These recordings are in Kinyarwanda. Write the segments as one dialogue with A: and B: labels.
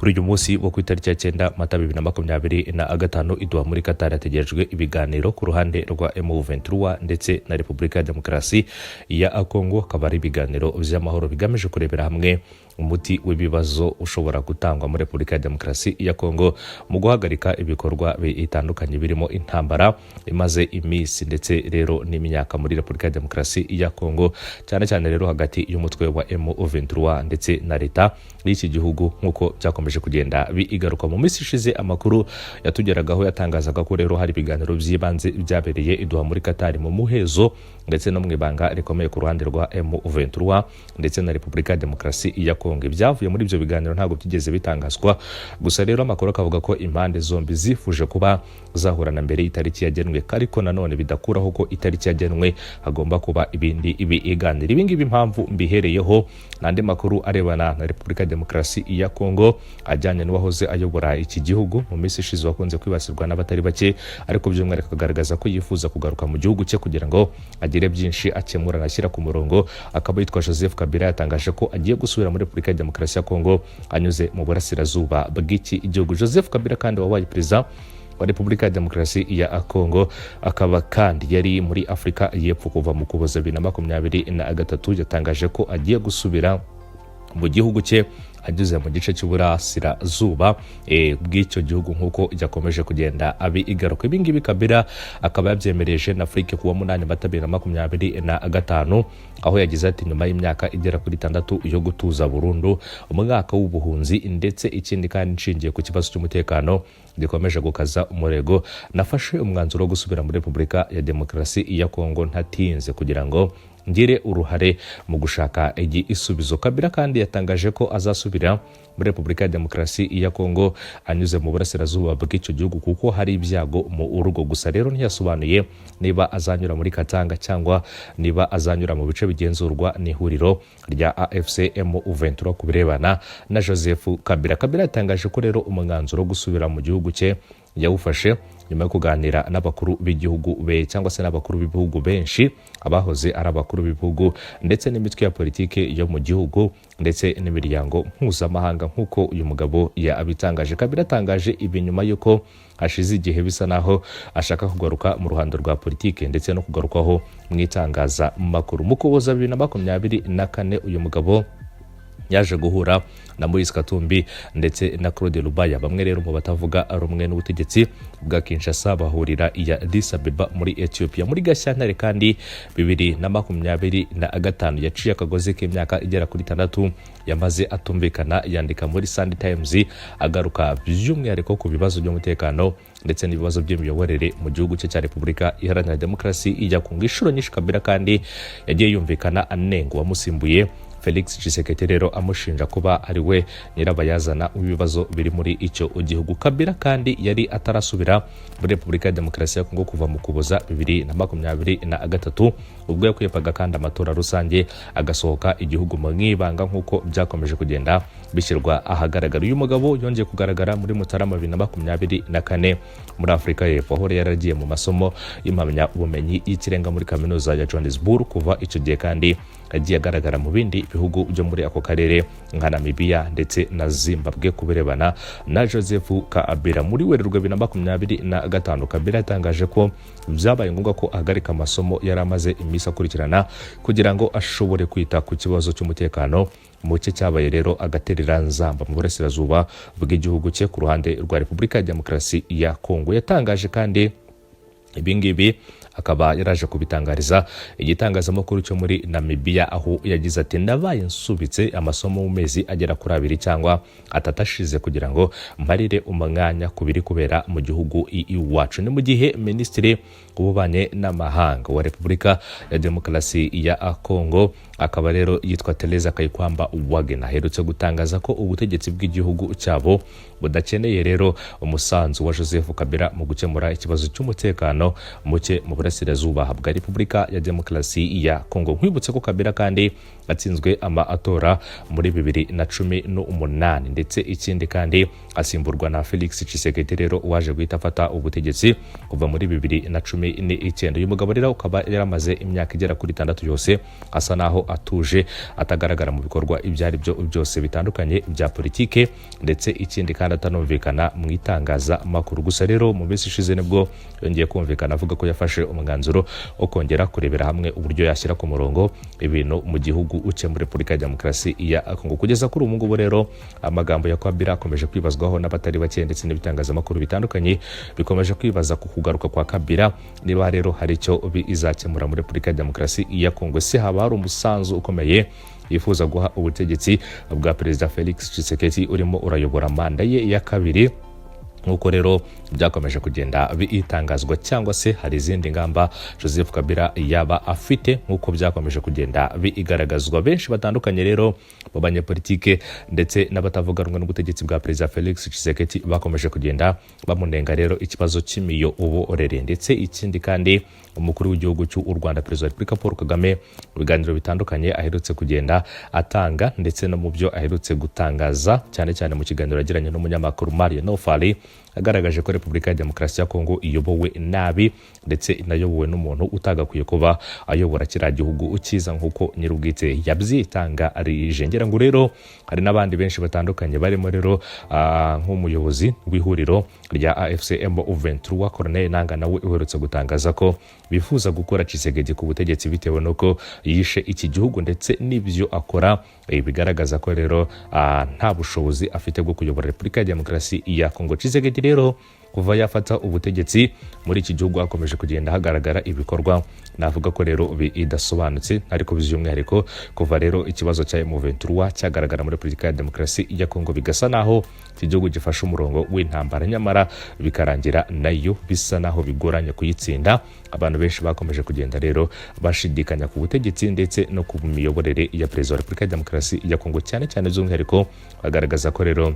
A: Kuri uyu munsi wo ku itariki ya 9 Mata 2025, i Doha muri Qatar hategerejwe ibiganiro ku ruhande rwa M23 ndetse na Repubulika ya Demokarasi ya Kongo. Akaba ari ibiganiro by'amahoro bigamije kurebera hamwe umuti w'ibibazo ushobora gutangwa muri Repubulika ya Demokarasi ya Kongo mu guhagarika ibikorwa bitandukanye birimo intambara imaze iminsi ndetse rero n'imyaka muri Repubulika ya Demokarasi ya Kongo, cyane cyane rero hagati y'umutwe wa M23 ndetse na leta y'iki gihugu, nk'uko byakomeje kugenda bigaruka mu minsi ishize. Amakuru yatugeragaho yatangazaga ko rero hari ibiganiro by'ibanze byabereye i Doha muri Qatar mu muhezo ndetse no mu ibanga rikomeye ku ruhande rwa M23 ndetse na Repubulika ya Demokarasi ya Kongo. Ibyavuye muri ibyo biganiro ntabwo byigeze bitangazwa, gusa rero amakuru akavuga ko impande zombi zifuje kuba zahurana mbere y'itariki yagenwe, ariko nanone bidakuraho ko itariki yagenwe hagomba kuba ibindi ibiganiro. Ibi ngibi impamvu mbihereyeho n'andi makuru arebana na Repubulika ya Demokarasi ya Kongo ajyanye n'uwahoze ayobora iki gihugu mu minsi ishize, wakunze kwibasirwa n'abatari bake, ariko by'umwihariko akagaragaza ko yifuza kugaruka mu gihugu cye kugira ngo agire byinshi akemura anashyira ku murongo, akaba yitwa Joseph Kabila. Yatangaje ko agiye gusubira muri Repubulika ya Demokarasi ya Kongo anyuze mu burasirazuba bw'iki gihugu. Joseph Kabila kandi wabaye perezida wa Repubulika ya Demokarasi ya Kongo, akaba kandi yari muri Afurika y'Epfo kuva mu Kuboza 2023, yatangaje ko agiye gusubira mu gihugu cye ageze mu gice cy'uburasirazuba bw'icyo gihugu, nk'uko yakomeje kugenda abigaruka. Ibi ngibi Kabila akaba yabyemereje Jeune Afrique kuwa 8 Mata 2025, aho yagize ati: "Nyuma y'imyaka igera kuri 6 yo gutuza burundu, umwaka w'ubuhunzi, ndetse ikindi kandi nshingiye ku kibazo cy'umutekano gikomeje gukaza umurego, nafashe umwanzuro wo gusubira muri Repubulika ya Demokarasi ya Kongo ntatinze kugira ngo ngire uruhare mu gushaka igisubizo." Kabila kandi yatangaje ko azasubira muri Repubulika ya Demokarasi ya Kongo anyuze mu burasirazuba bw'icyo gihugu kuko hari ibyago mu rugo. Gusa rero ntiyasobanuye niba azanyura muri Katanga cyangwa niba azanyura mu bice bigenzurwa n'ihuriro rya AFC M23. Ku birebana na Joseph Kabila, Kabila yatangaje ko rero umwanzuro wo gusubira mu gihugu cye yawufashe nyuma yo kuganira n'abakuru b'igihugu be cyangwa se n'abakuru b'ibihugu benshi, abahoze ari abakuru b'ibihugu, ndetse n'imitwe ya politiki yo mu gihugu, ndetse n'imiryango mpuzamahanga, nk'uko uyu mugabo yabitangaje. Kabila atangaje ibi nyuma y'uko hashize igihe bisa naho ashaka kugaruka mu ruhando rwa politiki ndetse no kugarukwaho mu itangazamakuru. Mu Kuboza 2024, uyu mugabo yaje guhura na Moise Katumbi ndetse na Claude Lubaya, bamwe rero mu batavuga rumwe n'ubutegetsi bwa Kinshasa, bahurira iya Addis Abeba muri Ethiopia. Muri Gashyantare kandi 2025, yaciye akagozi k'imyaka igera kuri 6 yamaze atumvikana, yandika muri Sunday Times agaruka by'umwihariko ku bibazo by'umutekano ndetse n'ibibazo by'imiyoborere mu gihugu cye cya Repubulika Iharanira Demokarasi ya Kongo. Inshuro nyinshi Kabila kandi yagiye yumvikana anenga uwamusimbuye Felix Tshisekedi rero, amushinja kuba ari we nyirabayazana w'ibibazo biri muri icyo gihugu. Kabila kandi yari atarasubira muri Repubulika ya Demokarasi ya Kongo kuva mu Kuboza 2023, ubwo yakwepaga kandi amatora rusange agasohoka igihugu mu ibanga, nk'uko byakomeje kugenda bishyirwa ahagaragara. Uyu mugabo yongeye kugaragara muri Mutarama 2024 muri Afurika y'Epfo, aho yari yaragiye mu masomo y'impamyabumenyi y'ikirenga muri Kaminuza ya Johannesburg. Kuva icyo gihe kandi yagiye agaragara mu bindi bihugu byo muri ako karere nka Namibia ndetse na Zimbabwe. Ku birebana na Joseph Kabila, muri Werurwe 2025, Kabila yatangaje ko byabaye ngombwa ko ahagarika amasomo yari amaze iminsi akurikirana kugira ngo ashobore kwita ku kibazo cy'umutekano muke cyabaye rero agatereranzamba mu burasirazuba bw'igihugu cye ku ruhande rwa Repubulika ya Demokarasi ya Kongo. Yatangaje kandi ibingibi, akaba yaraje kubitangariza igitangazamakuru cyo muri Namibia, aho yagize ati: "Nabaye nsubitse amasomo mu mezi agera kuri 2 cyangwa 3 ashize kugira ngo mparire umwanya ku biri kubera mu gihugu iwacu." Ni mu gihe Minisitiri w'Ububanyi n'Amahanga wa Repubulika ya Demokarasi ya Kongo, akaba rero yitwa Teresa Kayikwamba Wagner, aherutse gutangaza ko ubutegetsi bw'igihugu cyabo budakeneye rero umusanzu wa Joseph Kabila mu gukemura ikibazo cy'umutekano muke mu burasirazuba bw'iki gihugu. Burasirazuba bwa Repubulika ya Demokarasi ya Kongo. Nkwibutse ko Kabila kandi atsinzwe amatora muri 2018, ndetse ikindi kandi asimburwa na Felix Tshisekedi rero waje guhita afata ubutegetsi kuva muri 2019. Uyu mugabo rero ukaba yaramaze imyaka igera kuri 6 yose asa naho atuje, atagaragara mu bikorwa ibyo ari byo byose bitandukanye bya politike, ndetse ikindi kandi atanumvikana mu itangazamakuru. Gusa rero mu minsi ishize nibwo yongeye kumvikana avuga ko yafashe umwanzuro wo kongera kurebera hamwe uburyo yashyira ku murongo ibintu mu gihugu cye muri Repubulika ya Demokarasi ya Kongo. Kugeza kuri ubu ngubu rero amagambo ya Kabila akomeje kwibazwaho n'abatari bake, ndetse n'ibitangazamakuru bitandukanye bikomeje kwibaza ku kugaruka kwa Kabila, niba rero hari icyo bizakemura muri Repubulika ya Demokarasi ya Kongo. Se haba hari umusanzu ukomeye yifuza guha ubutegetsi bwa Perezida Felix Tshisekedi urimo urayobora manda ye ya kabiri, nk'uko rero byakomeje kugenda bitangazwa, cyangwa se hari izindi ngamba Joseph Kabila yaba afite, nk'uko byakomeje kugenda bigaragazwa? Benshi batandukanye rero mu banyepolitike ndetse n'abatavuga rumwe n'ubutegetsi bwa Perezida Felix Tshisekedi bakomeje kugenda bamunenga rero ikibazo cy'imiyoborere. Ndetse ikindi kandi umukuru w'igihugu cy'u Rwanda, Perezida wa Repubulika Paul Kagame, mu biganiro bitandukanye aherutse kugenda atanga ndetse no mu byo aherutse gutangaza, cyane cyane mu kiganiro yagiranye n'umunyamakuru Mario Nofali, agaragaje ko Repubulika ya Demokarasi ya Kongo iyobowe nabi, ndetse inayobowe n'umuntu utagakwiye kuba ayobora kiriya gihugu ukiza, nk'uko nyir'ubwite yabyitangarije. Ngira ngo rero hari n'abandi benshi batandukanye barimo rero nk'umuyobozi w'ihuriro rya AFC M23, Corneille Nanga, nawe uherutse gutangaza ko bifuza gukura Tshisekedi ku butegetsi bitewe n'uko yishe iki gihugu, ndetse n'ibyo akora bigaragaza ko rero nta bushobozi afite bwo kuyobora Repubulika ya Demokarasi ya Kongo. Tshisekedi rero kuva yafata ubutegetsi muri iki gihugu hakomeje kugenda hagaragara ibikorwa navuga ko rero bidasobanutse, ariko by'umwihariko kuva rero ikibazo cya M23 cyagaragara muri Repubulika ya Demokarasi ya Kongo, bigasa naho iki gihugu gifashe umurongo w'intambara, nyamara bikarangira nayo bisa naho bigoranye kuyitsinda. Abantu benshi bakomeje kugenda rero bashidikanya ku butegetsi ndetse no ku miyoborere ya Perezida wa Repubulika ya Demokarasi ya Kongo, cyane cyane by'umwihariko bagaragaza ko rero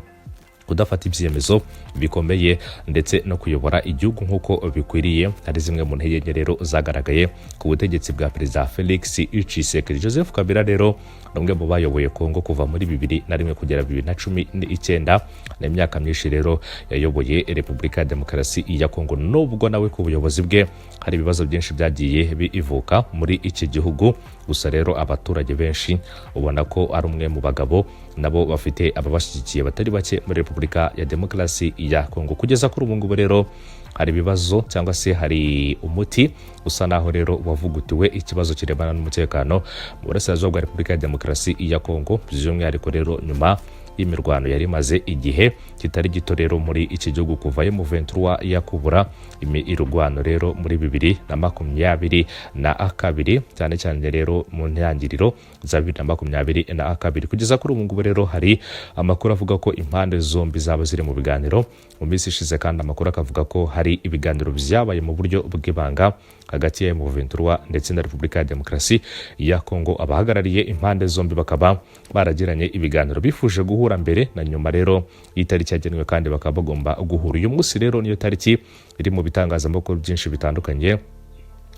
A: kudafata ibyemezo bikomeye ndetse no kuyobora igihugu nk'uko bikwiriye ari zimwe mu ntege nke rero zagaragaye ku butegetsi bwa Perezida Felix Tshisekedi. Joseph Kabila rero ni umwe mu bayoboye Kongo kuva muri 2001 kugera 2019. Ni imyaka myinshi rero yayoboye Repubulika ya Demokarasi ya Kongo, nubwo nawe ku buyobozi bwe hari ibibazo byinshi byagiye bivuka muri iki gihugu. Gusa rero abaturage benshi ubona ko ari umwe mu bagabo nabo bafite ababashyigikiye batari bake muri Repubulika ya Demokarasi ya Kongo. Kugeza kuri ubu ngubu rero hari ibibazo cyangwa se hari umuti usa naho rero wavugutiwe ikibazo kirebana n'umutekano mu burasirazuba bwa Repubulika ya Demokarasi ya Kongo, by'umwihariko rero nyuma y'imirwano yari imaze igihe kitari gito rero muri iki gihugu kuva M23 yakubura imirwano rero muri 2022, cyane cyane rero mu ntangiriro za 2022. Kugeza kuri ubu ngubu rero hari amakuru avuga ko impande zombi zaba ziri mu biganiro. Mu minsi ishize kandi amakuru akavuga ko hari ibiganiro byabaye mu buryo bw'ibanga hagati ya M23 ndetse na Repubulika ya Demokarasi ya Kongo. Abahagarariye impande zombi bakaba baragiranye ibiganiro, bifuje guhura mbere na nyuma rero y'itariki yagenwe, kandi bakaba bagomba guhura uyu munsi. Rero niyo tariki iri mu bitangazamakuru byinshi bitandukanye,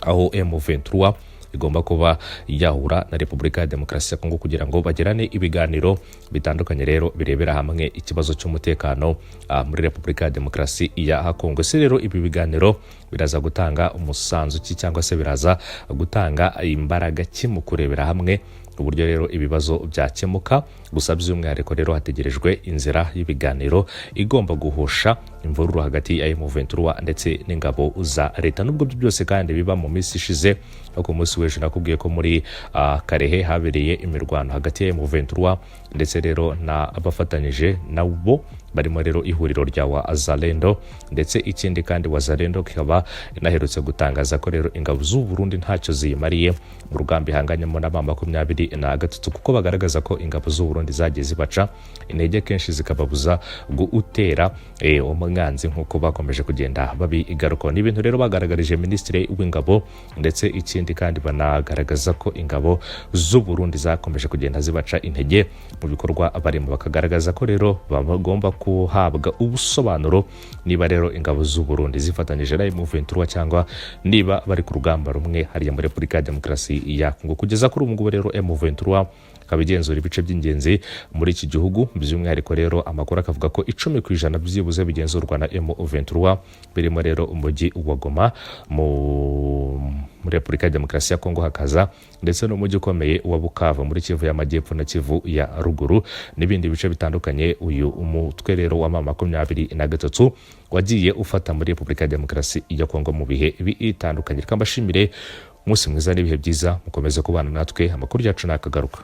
A: aho M23 igomba kuba yahura na Repubulika ya Demokarasi ya Kongo kugira ngo bagirane ibiganiro bitandukanye rero birebera hamwe ikibazo cy'umutekano muri Repubulika ya Demokarasi ya Kongo. Se rero ibi biganiro biraza gutanga umusanzu ki, cyangwa se biraza gutanga imbaraga ki mu kurebera hamwe uburyo rero ibibazo byakemuka? Gusa by'umwihariko rero hategerejwe inzira y'ibiganiro igomba guhosha imvururu hagati ya M23 ndetse n'ingabo za leta. Nubwo byo byose kandi biba, mu minsi ishize no ku munsi w'ejo nakubwiye ko muri Karehe habereye imirwano hagati ya M23 ndetse rero na abafatanyije nabo barimo rero ihuriro rya Wazalendo. Ndetse ikindi kandi Wazalendo kikaba inaherutse gutangaza ko rero ingabo z'u Burundi ntacyo ziyimariye mu rugamba ihanganyemo na M23, kuko bagaragaza ko ingabo z'u Burundi zagiye zibaca intege kenshi, zikababuza gutera umwanzi. Umwanzi, nk'uko bakomeje kugenda babigarukaho. Ni ibintu rero bagaragarije Minisitiri w'Ingabo, ndetse ikindi kandi banagaragaza ko ingabo z'u Burundi zakomeje kugenda zibaca intege mu bikorwa barimo, bakagaragaza ko rero bagomba kuhabwa ubusobanuro niba rero ingabo z'u Burundi zifatanyije na M23 cyangwa niba bari ku rugamba rumwe hariya muri Repubulika ya Demokarasi ya Kongo. Kugeza kuri ubu ngubu rero, M23 ikaba igenzura ibice by'ingenzi muri iki gihugu. By'umwihariko rero, amakuru akavuga ko 10% byibuze bigenzurwa na M23, birimo rero umujyi wa Goma muri Repubulika ya Demokarasi ya Kongo, hakaza ndetse n'umujyi ukomeye wa Bukavu muri Kivu y'Amajyepfo na Kivu ya Ruguru, n'ibindi bice bitandukanye uyu umutwe rero wa M23 wagiye ufata muri Repubulika ya Demokarasi ya Kongo mu bihe bitandukanye. Reka mbashimire, umunsi mwiza n'ibihe byiza, mukomeze kubana natwe. Amakuru yacu nakagaruka.